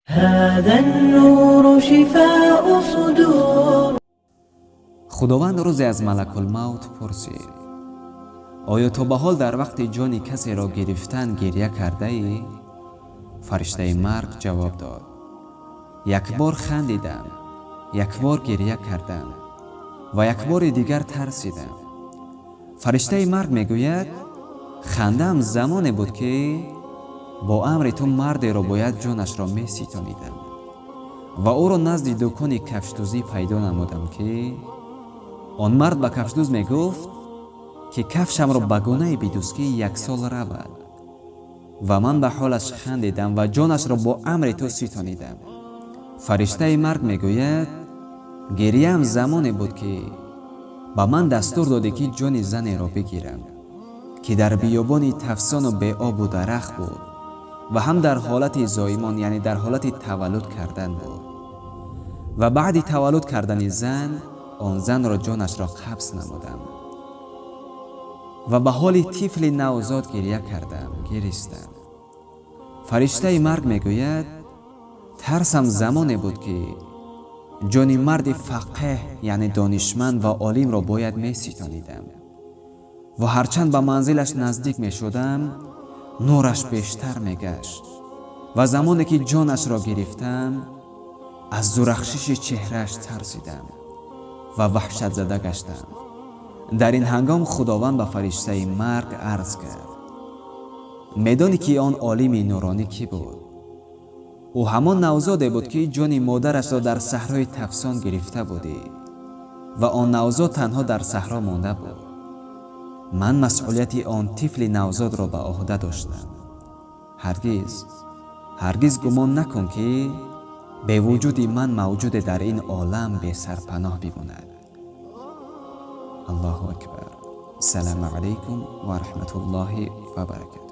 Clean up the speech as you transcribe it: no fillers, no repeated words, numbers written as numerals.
هذا النور شفاء صدور. Худованд рӯзе аз Малакулмавт пурсид: «Оё то ба ҳол дар вақти ҷони касеро гирифтан гирья кардаӣ?» Фариштаи марг ҷавоб дод: «Як бор хандидам, як бор гирья кардам ва як бори дигар тарсидам». Фариштаи марг мегӯяд: «Хандаам замоне буд, ки бо амри ту мардеро бояд ҷонашро меситонидам ва ӯро назди дукони кафшдӯзӣ пайдо намудам, ки он мард ба кафшдӯз мегуфт, ки кафшамро ба гунае бидӯз, ки як сол равад, ва ман ба ҳолаш хандидам ва ҷонашро бо амри ту ситонидам». Фариштаи марг мегӯяд: «Гирьяам замоне буд, ки ба ман дастур додӣ, ки ҷони занеро бигирам, ки дар биёбони тафсону беобу дарахт буд ва ҳам дар ҳолати зоимон, яъне дар ҳолати таваллуд кардан буд, ва баъди таваллуд кардани зан он занро ҷонашро қабз намудам ва ба ҳоли тифли навзод гирья кардам, гиристам». Фариштаи марг мегӯяд: «Тарсам замоне буд, ки ҷони марди фақеҳ, яъне донишманд ва олимро бояд меситонидам ва ҳарчанд ба манзилаш наздик мешудам, нураш бештар мегашт ва замоне ки ҷонашро гирифтам, аз дурахшиши чеҳрааш тарсидам ва ваҳшатзада гаштам». Дар ин ҳангом Худованд ба фариштаи марг арз кард: «Медонӣ, ки он олими нуронӣ кӣ буд? Ӯ ҳамон навзоде буд, ки ҷони модарашро дар саҳрои тафсон гирифта будӣ ва он навзод танҳо дар саҳро монда буд. Ман масъулияти он тифли навзодро ба ӯҳда доштам. Ҳаргиз, ҳаргиз гумон накун, ки бевуҷуди ман мавҷуде дар ин олам бесарпаноҳ бимонад». Аллоҳу акбар. Ассалому алайкум ва раҳматуллоҳи ва баракатуҳ.